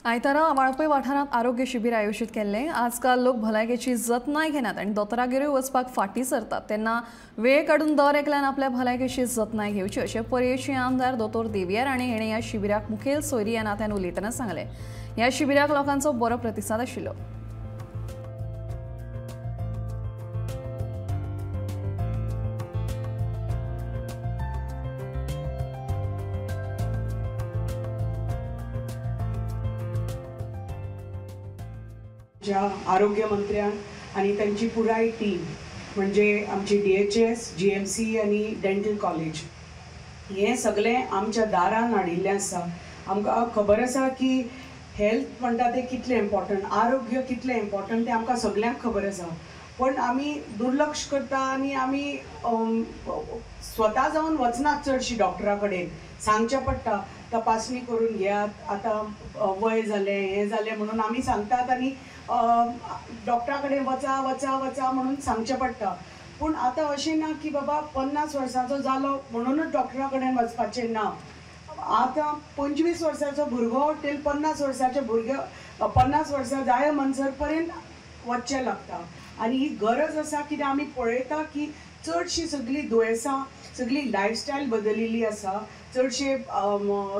आयतारा वाळपय वाठारांत आरोग्य शिबीर आयोजीत केल्लें। आजकाल लोक भलायकेची जतनाय घेनात आनी दोतोरागेरूय वचपाक फाटीं सरतात, तेन्ना वेळ काडून दर एकल्यान आपल्या भलायकेची जतनाय घेवची अशें पर्येची आमदार दोतोर देविया राणे हेणें ह्या शिबिराक मुखेल सोयरी ह्या नात्यान उलयतना सांगलें। ह्या शिबिराक लोकांचो बरो प्रतिसाद आशिल्लो। ज्या आरोग्य मंत्र्यान आनी तांची पुराय टीम म्हणजे आमची DHS, GMC आनी डेंटल कॉलेज हें सगळें आमच्या दारान हाडिल्लें आसा। आमकां खबर आसा की हेल्थ म्हणटा तें कितलें इम्पॉर्टंट, आरोग्य कितलें इम्पॉर्टंट तें आमकां सगळ्यांक खबर आसा, पण आमी दुर्लक्ष करता आनी आमी स्वता जावन वचनात चडशी डॉक्टरा कडेन, सांगचें पडटा तपासणी करून घेयात, आतां वय जालें हें जालें म्हणून आमी सांगतात आनी डॉक्टरा कडेन वचा वचा वचा म्हणून सांगचें पडटा। पूण आतां अशें ना की बाबा 50 वर्सांचो जालो म्हणूनच डॉक्टरा कडेन वचपाचें ना। आतां 25 वर्सांचो भुरगो टील 50 वर्सांचे भुरगे 50 वर्सां जाय म्हणसर पर्यंत वचचें लागता आनी ही गरज आसा। कित्याक आमी पळयता की चडशीं सगळीं दुयेंसां सगळी लायफस्टायल बदलिल्ली आसा, चडशे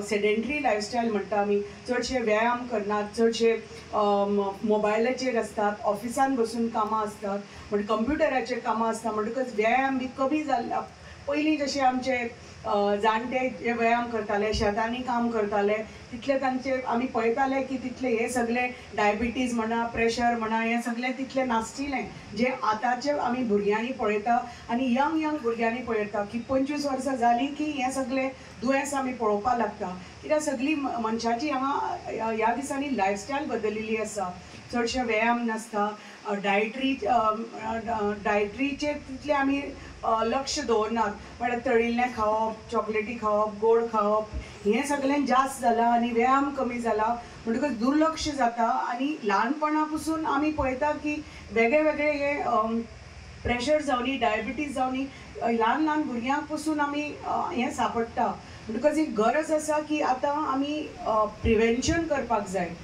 सेडेंटरी लायफस्टायल म्हणटा आमी, चडशे व्यायाम करनात, चडशे मोबायलाचेर आसतात, ऑफिसान बसून कामां आसतात, म्हणजे कंप्युटराचेर कामां आसता, म्हणटकच व्यायाम बी कमी जाल्ला। पयलीं जशे आमचे जाणटे जे व्यायाम करताले, शेतांनी काम करताले, तितले तांचे आमी पळयताले की तितले हे सगळे डायबिटीज म्हणा, प्रेशर म्हणा, हे सगळे तितले नासतिलें जे आतांचे आमी भुरग्यांनी पळयता आनी यंग यंग भुरग्यांनी पळयता की 25 वर्सां जालीं की हे सगळे दुयेंस आमी पळोवपाक लागता। कित्याक सगळी मनशाची हांगा ह्या दिसांनी लायफस्टायल बदलिल्ली आसा, चडशे व्यायाम नासता, डायटरीचेर तितले आमी लक्ष दवरनात, म्हळ्यार तळिल्लें खावप, चॉकलेटी खावप, गोड खावप हें सगळें जास्त जालां आनी व्यायाम कमी जाला, म्हणटकच दुर्लक्ष जाता आनी ल्हानपणा पसून आमी पळयता की वेगळे वेगळे हे प्रेशर जावनी, डायबिटीज जावनी, ल्हान ल्हान भुरग्यांक पसून आमी हें सांपडटा। म्हणटकच ही गरज आसा की आतां आमी प्रिवेन्शन करपाक जाय।